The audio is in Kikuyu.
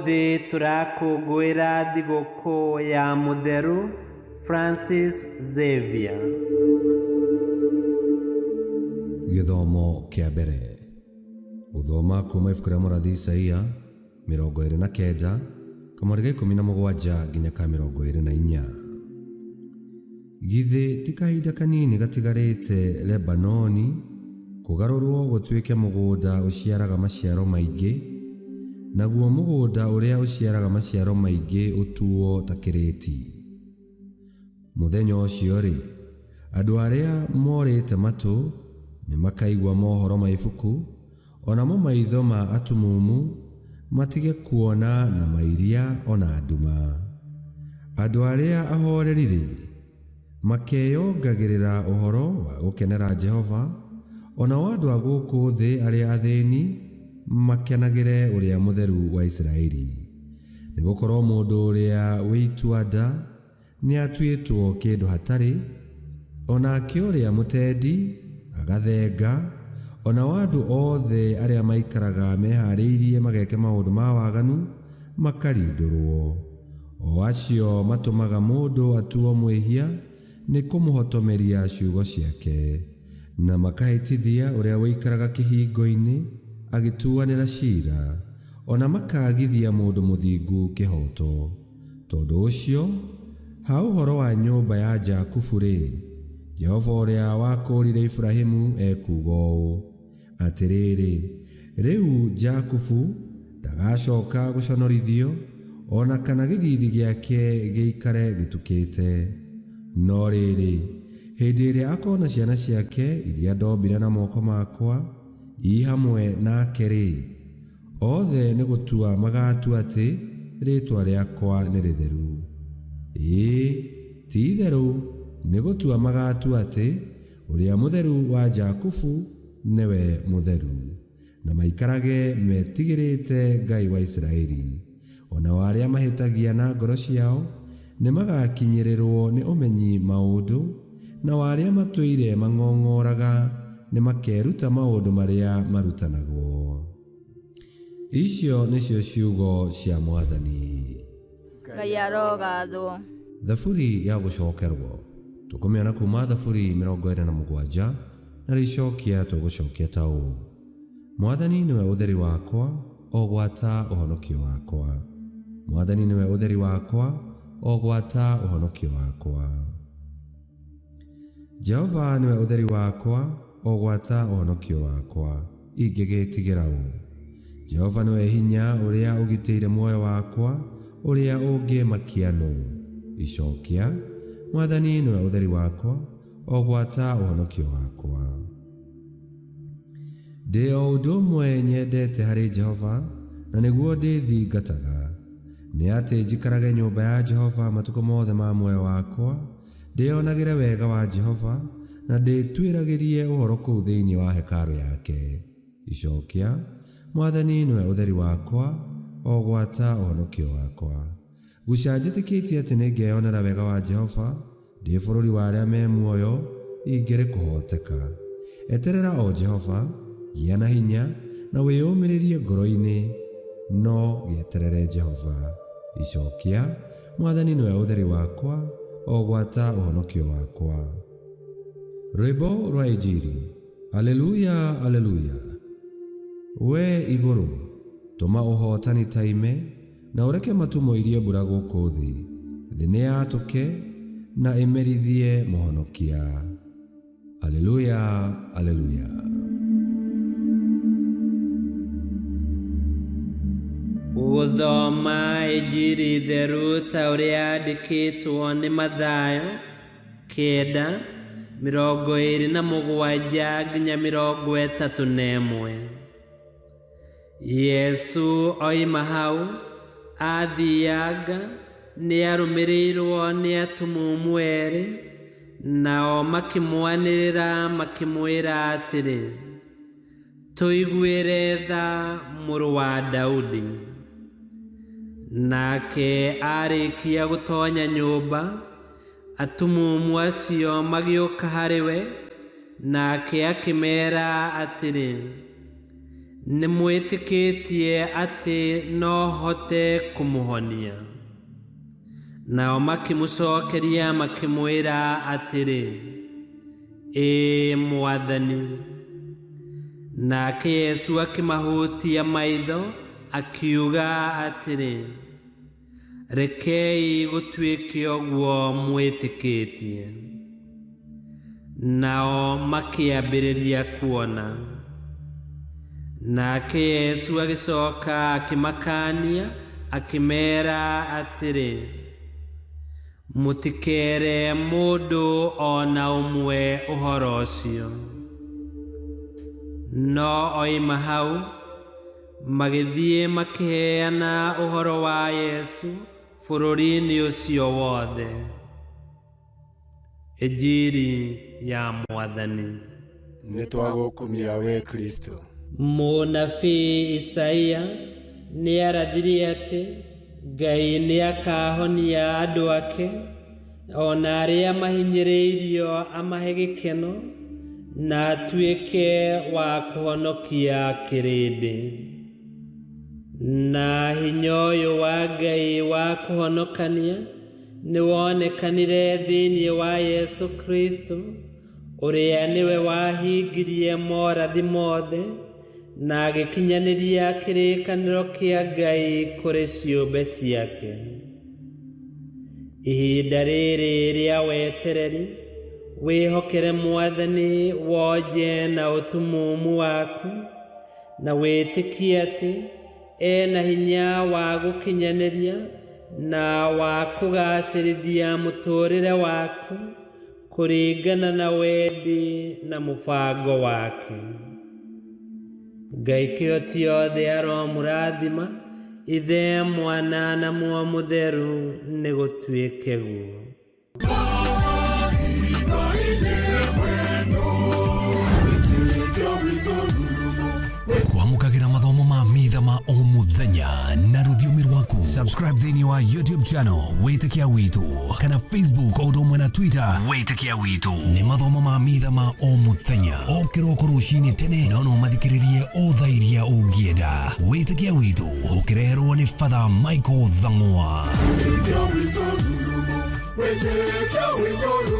Ũmũthĩ tũrakũngũĩra thigũkũ ya Mũtheru Francis Xavier. Gĩthomo kĩa mbere. Gũthoma kuuma ibuku rĩa mũrathi Isaia 29, kamweri ga 17 nginya ka 24. Githĩ ti kahinda kanini gatigarĩte Lebanoni kũgarũrwo gũtuĩke mũgũnda ũciaraga maciaro maingĩ, naguo mũgũnda ũrĩa ũciaraga maciaro maingĩ ũtuo ta kĩrĩti? Mũthenya ũcio-rĩ, andũ arĩa morĩte matũ nĩmakaigua mohoro ma ibuku, o namo maitho ma atumumu matige kuona na mairia o na nduma. Andũ arĩa ahoreri-rĩ, makeyongagĩrĩra ũhoro wa gũkenera Jehova, o nao andũ a gũkũ thĩ arĩa athĩni makenagĩre Ũrĩa Mũtheru wa Isiraeli. Nĩ gũkorũo mũndũ ũrĩa wĩ itua-nda nĩatuĩtwo kĩndũ hatarĩ, o nake ũrĩa mũtendi agathenga, o nao andũ othe arĩa maikaraga mehaarĩirie mageke maũndũ ma waganu makarindũrũo, o acio matũmaga mũndũ atuwo mwĩhia nĩ kũmũhotomeria ciugo ciake, na makahĩtithia ũrĩa ũikaraga kĩhingo-inĩ agĩtuanĩra cira, o na makaagithia mũndũ mũthingu kĩhooto. Tondũ ũcio, ha ũhoro wa nyũmba ya Jakubu-rĩ, Jehova ũrĩa wakũũrire Iburahimu ekuuga ũũ, Atĩrĩrĩ, rĩu Jakubu ndagacoka gũconorithio, o na kana gĩthiithi gĩake gĩikare gĩtukĩte. No rĩrĩ, hĩndĩ ĩrĩa akona ciana ciake iria ndombire na moko makwa ii hamwe nake-rĩ, Othe nĩ gũtua magatua atĩ rĩĩtwa rĩakwa nĩ rĩtheru. Ĩĩ, ti-itherũ nĩ gũtua magatua atĩ Ũrĩa Mũtheru wa Jakubu nĩwe mũtheru, na maikarage metigĩrĩte Ngai wa Isiraeli. O nao arĩa mahĩtagia na ngoro ciao nĩmagakinyĩrĩrũo nĩ ũmenyi maũndũ, nao arĩa matũire mang'ong'oraga nĩmakeruta maũndũ marĩa marutanagwo. Icio nĩcio ciugo cia Mwathani. Ngai arogathwo. Thaburi ya gũcokerwo. Tũkũmĩona kuuma Thaburi 27, na rĩcokia tũgũcokia ta ũũ, Mwathani nĩwe ũtheri wakwa, o gwata ũhonokio wakwa. Mwathani nĩwe ũtheri wakwa, o gwata ũhonokio wakwa. Jehova nĩwe ũtheri wakwa, o gwata ũhonokio wakwa, ingĩgĩĩtigĩra ũ? Jehova nĩwe hinya ũrĩa ũgitĩire muoyo wakwa, ũrĩa ũngĩĩmakia nũ? Icokia, Mwathani nĩwe ũtheri wakwa, o gwata ũhonokio wakwa. Ndĩ o ũndũ ũmwe nyendete harĩ Jehova, na nĩguo ndĩthingataga, nĩ atĩ njikarage nyũmba ya Jehova matukũ mothe ma muoyo wakwa, ndĩonagĩre wega wa Jehova, na ndĩtuĩragĩrie ũhoro kũu thĩinĩ wa hekarũ yake. Icokia, Mwathani nĩwe ũtheri wakwa, o gwata ũhonokio wakwa. Guca njĩtĩkĩtie atĩ nĩngeyonera wega wa Jehova, Ndĩ bũrũri wa arĩa me muoyo, ingĩrĩ kũhooteka. Eterera o Jehova, gĩa na hinya, na wĩyũmĩrĩrie ngoro-inĩ, no gĩeterere Jehova. Icokia, Mwathani nĩwe ũtheri wakwa, o gwata ũhonokio wakwa. Rwĩmbo rwa Injiri. Aleluya, Aleluya! Wee igũrũ, tũma ũhootani ta ime, Na ũreke matu moirie mbura gũkũ thĩ, thĩ nĩyatũke na ĩmerithie Mũhonokia. Aleluya, Aleluya. Gũthoma Injiri theru ta ũrĩa yandĩkĩtwo nĩ Mathayo 9, 27 nginya 31. Yesũ oima hau, aathianga, nĩarũmĩrĩirwo nĩ atumumu erĩ, nao makĩmwanĩrĩra makĩmwĩra atĩrĩ, Tũiguĩre tha, mũrũ wa Daudi. Nake aarĩkia gũtonya nyũmba, atumumu acio magĩũka harĩ we, nake akĩmera atĩrĩ, Nĩ mwĩtĩkĩtie atĩ no hote kũmũhonia? Nao makĩmũcokeria makĩmwĩra atĩrĩ, Ĩĩ Mwathani. Nake Yesu akĩmahutia maitho, akiuga atĩrĩ, Rekei gũtuĩke ũguo mwĩtĩkĩtie. Nao makĩambĩrĩria kuona. Nake Yesu agĩcoka akĩmakaania akĩmeera atĩrĩ, Mũtikeere mũndũ o na ũmwe ũhoro ũcio. No oima hau, magĩthiĩ makĩheana ũhoro wa Yesu bũrũri-inĩ ũcio wothe. Injiri ya Mwathani. Nĩtwagũkumia wee Kristũ. Mũnabii Isaia nĩarathire atĩ Ngai nĩakahonia andũ ake, o na arĩa mahinyĩrĩirio amahe gĩkeno, na atuĩke wa kũhonokia kĩrĩndĩ. Na hinya ũyũ wa Ngai wa kũhonokania nĩwonekanire thĩinĩ wa Yesu Kristo, ũrĩa nĩwe wahingirie morathi mothe na agĩkinyanĩria kĩrĩkanĩro kĩa Ngai kũrĩ ciũmbe ciake. Ihinda rĩrĩ rĩa wetereri, wĩhokere Mwathani wonje na ũtumumu waku, na wĩtĩkie atĩ ena hinya wa gũkinyanĩria na wa kũgacĩrithia mũtũũrĩre waku kũringana na wendi na mũbango wake. Ngai kĩhoti othe aromũrathima, Ithe, Mwana na Muoyo Mũtheru, nĩ gũtuĩke guo. Kwamũkagĩra mathomo ma mitha ma o mũthenya na rũthiomi rwaku. Subscribe thĩinĩ wa YouTube channel Wĩtĩkia Witũ kana Facebook o ũndũ ũmwe na Twitter Wĩtĩkia Witũ. Nĩ mathomo ma mitha ma o mũthenya o kĩroko rũcinĩ tene, no no mathikĩrĩrie o thaa iria ũngĩenda. Wĩtĩkia Witũ ũkĩreherwo nĩ Father Michael Thang'wa. Wĩtĩkia witũ rurumo, wĩtĩkia witũ.